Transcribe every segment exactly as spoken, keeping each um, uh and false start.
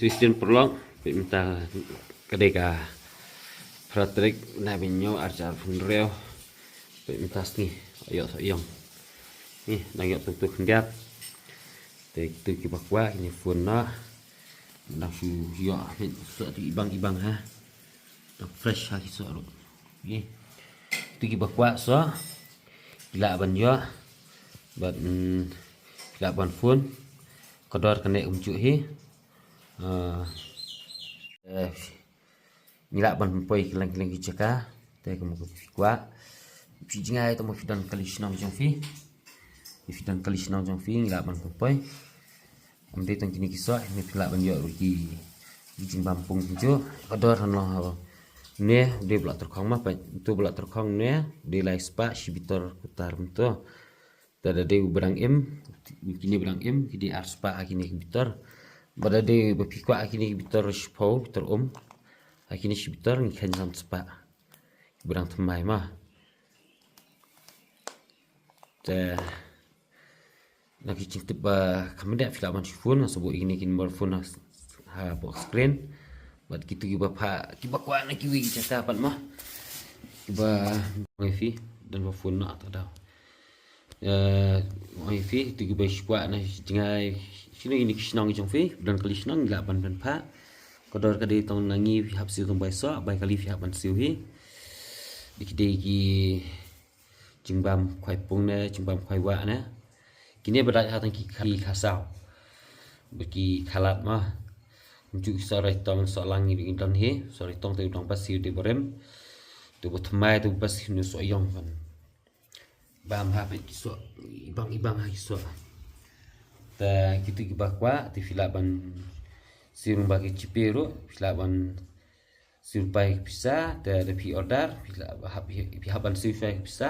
Christian Prolong, pynta ka dei ka Patrick na bin ñiew arjar pynriew, pynta sngi, ayo so yong. Ni, nang yok tu tu khyndiat. Te tu ki bakwa, ini phone na. Nang su yok, ni so tu ibang ibang ha. Nang fresh ha ki so ru. Ni, tu ki bakwa so. Ila ban yok, ban, mm, ila ban phone. Kodor kane umjuk hi. Ah, eh, ngi lah ban poi kylleng kylleng ki jaka. Te kumno phi kwah, phi jngai, te mo phi don kali shnong jong phi, phi don kali shnong jong phi, ngi lah ban poi. Am dei tang kine ki soh, ngi phi lah ban ïoh ruh ki, ki jingbam pung kumjuh. Ka dor han long ha ne, dei ba la tyrkhong ma, peit, to ba la tyrkhong ne, dei lai spah shi bitor kutar mynta. Te da dei u ba dang im, kine ba dang im, ki dei ar spah ha kine ki bitor. Bad da dei ba phi kwah ha kine ki bitor shiphew, bitor um. Ha kine shi bitor ngi kheiñ san spah. Ki ba dang thymmai ma. Te na ki jingtip ba kham bniah phi lah ban shu phone, nga sa buh ïa kine ki number phone ha, hapoh screen. Bad kito ki ba pha, ki ba kwah na kiwei ki jaka pat ma. Ki ba, ong ïa phi, don ba phone noh ta daw. Eh, ong ïa phi, to ki ba shu kwah na jngai, shino kine ki shnong jong phi, don kali shnong, ngi lah ban pynpha. Ka dor ka dei tang na ngi phi hap siew tang bai soh, bai kali phi hap ban siew hi. Dei ki dei ki jingbam khwai pung ne, jingbam khwai wah ne. Kine ba dei ha tang ki kha-, ki kha saw. Ba ki khalat ma. Kumjuh ki soh rai tong, soh lang ngi don hi, soh rai tong te u dang ba siew dei barim. Te ba thymmai te ba siew ne soh ïong ban. Bam ha peit ki soh, ibang ibang ha ki soh. Te kito ki ba kwah, te phi lah ban siew ba ki GPay ruh, phi lah ban siew pai ka pisa, te da phi order, phi lah hap, phi hap ban siew pai ka pisa.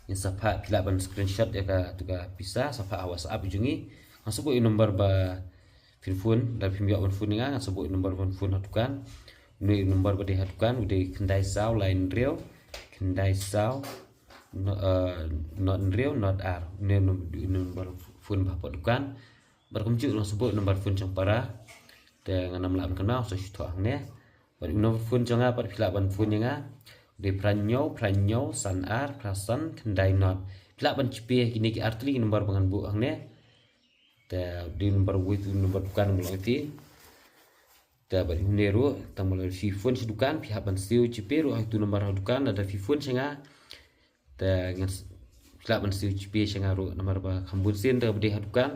Ngin sa phah, phi lah ban screenshot ïa ka, tu ka pisa, sa phah ha WhatsApp jong ngi. Nga sa buh ïa u number ba phin phone, da phim ïoh ban phone ïa nga, nga sa buh ïa u number ban phone ha dukan. Une u number ba dei ha dukan, u dei khyndai saw lai hynriew, khyndai saw, no-, eh, not hynriew, not ar. Une u num-, u number phone ba hapoh dukan. Bad kumjuh ruh nga sa buh number phone jong para. Te ngan ym lah ban kynmaw, sa shu thoh hangne. Bad u number phone jong nga pat phi lah ban phone ïa nga. Dei phra hynñiew, phra hynñiew, san ar, phra san, khyndai not. Phi lah ban GPay kine ki artylli ki number ba ngan buh hangne. Te dei number wei tu number dukan ba long ïa phi. Te bad une ruh, tang ba la phi phone sha dukan, phi hap ban siew GPay ruh ha tu number ha dukan, lada phi phone sha nga. Te ngan s-, phi lah ban siew GPay sha nga ruh, namar ba kham bun sien te ba dei ha dukan.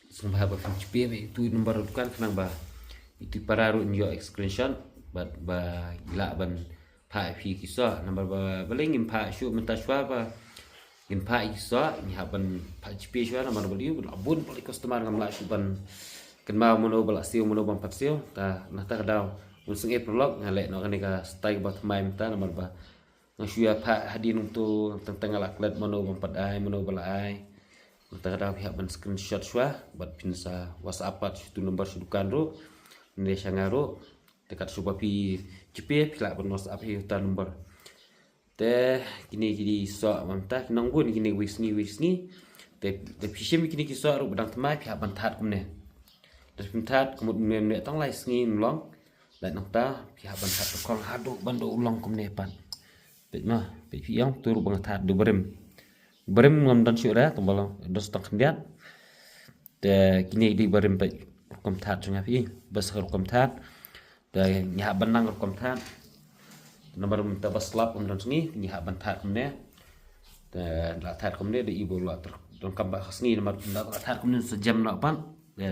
Sngewbha ba phin GPay ba tu number ha dukan khnang ba itu para ruh ngi ïoh screenshot bad ba ngi lah ban phah ïa phi ki soh, namar ba balei ngim phah shuh mynta shuwa ba ngin phah ïa ki soh, ngi hap ban phah GPay shuwa namar ba dei la bun palat ki customer, ngam lah shuh ban kynmaw mano ba la siew mano bym pat siew. Te nangta ka daw un sngewbha paralok nga leh noh kane ka style ba thymmai mynta namar ba nga shu ïa phah hadien kumto, teng teng nga la klet mano bym pat ai, mano ba la ai. Nangta ka daw phi hap ban screenshot shuwa bad phin sa WhatsApp pat sha tu number sha dukan ruh, ne sha nga ruh. Te kat shuwa phi GPay phi lah ban WhatsApp ïa uta number. Te kine ki dei soh mynta ki nang bun kine wei sngi wei sngi. Te, te phi shim kine ki soh ruh ba dang thymmai phi hap ban thad kumne. Te phim thad ka mut mynne mynne tang lai sngi ym long. Lait nangta phi hap ban thad tyrkhong haduh ban da u long kumne pat. Peit ma, peit phi ïoh tu ruh ba nga thad da u barim. Barim ngam don shuh re, tang ba long, don sa tang khyndiat. Te kine ki dei barim peit, rukom thad jong nga phi, ba sa rukom thad. Te ngi hap ban nang rukom thad. Namar mynta ba slap ym don sngi, ngi hap ban thad kumne. Te la thad kumne, da i ba la ter-, donkam ba ka sngi, namar mynta la thad kumne sa jem noh pat. Te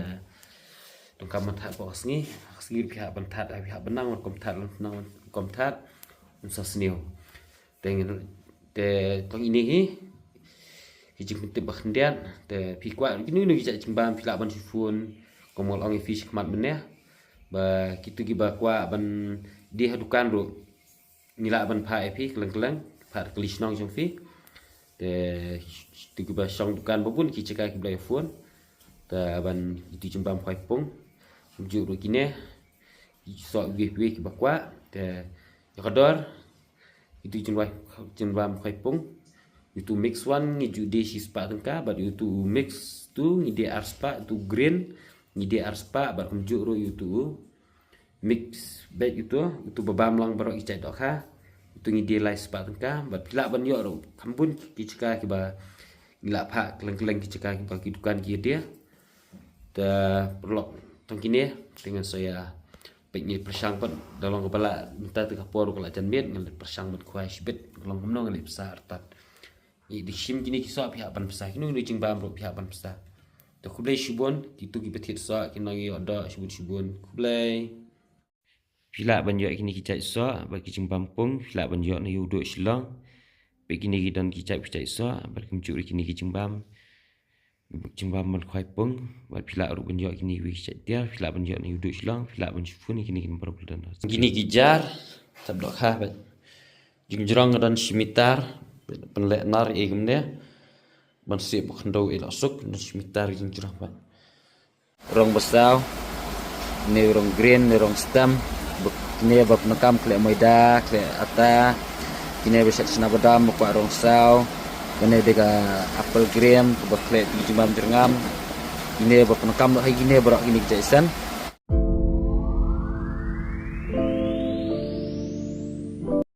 donkam ban thad ba ka sngi, ka sngi phi hap ban thad, phi hap ban nang rukom thad, nang rukom thad. Ym sa sniew. Te ngin, te tang ine hi ki jingpyntip ba khyndiat, te phi kwah kino kino ki jait jingbam phi lah ban shu phone, kumba nga la ong ïa phi shakhmat mynne. Ba kito kiba kwah ban die ha dukan ruh ngi lah ban phah ïa phi kylleng kylleng, phah da kali shnong jong phi. Te kito kiba shong dukan ba bun ki jaka kiba la ïa phone. Te ban kito jingbam khwai pung. Kumjuh ruh kine. Ki soh wei wei kiba kwah. Te ïa ka dor, itu jingbam, jingbam khwai pung. Itu mix one ngi ju die shi spah tyngka, bad itu mix two ngi die ar spah, itu green Ngi die ar spah bad kumjuh ruh ïa utu u mix bad utu, utu ba bam lang baroh ki jait dohkha. Utu ngi die lai spah tyngka bad phi lah ban ïoh ruh kham bun ki jaka kiba ngi lah phah kylleng kylleng ki jaka kiba ki dukan ki die. Te paralok, tang kine te ngan sa ïa peit ngi pyrshang pat da long kaba lah mynta te ka por ka la jan miet, ngan leit pyrshang ban khwai shibit ka long kumno ngan leit pisa artat. Ngi dei shim kine ki soh phi hap ban pisa, kino kino jingbam ruh phi hap ban pisa. Te khublei shibun kitu kiba thied soh, kino ngi ïoh doh shibun shibun. Khublei. Phi lah ban ïoh kine ki jait soh bad ki jingbam pung, phi lah ban ïoh na u duh Shillong. Bad kine ki don ki jait ki jait soh bad kumjuh ruh kine ki jingbam, jingbam ban khwai pung. Bad phi lah ruh ban ïoh kine ki jait tiar, phi lah ban ïoh na u duh Shillong, phi lah ban shu phone kine ki number ba la don. Kine ki jar tap dohkha bad jingjrong ka don shi mitar. Pynleh nar ïa kumne ban sih ba khyndew ïa la suk, don shi mitar jingjrong bad rong ba saw, ne rong green, ne rong stem. Ba kine ba pyndonkam khleh maida, khleh ata. Kine ba shet chna badam ba kwah rong saw. Kane dei ka apple green kaba khleh ti jingbam jyrngam. Kine ba pyndonkam ha kine baroh kine ki jait sen.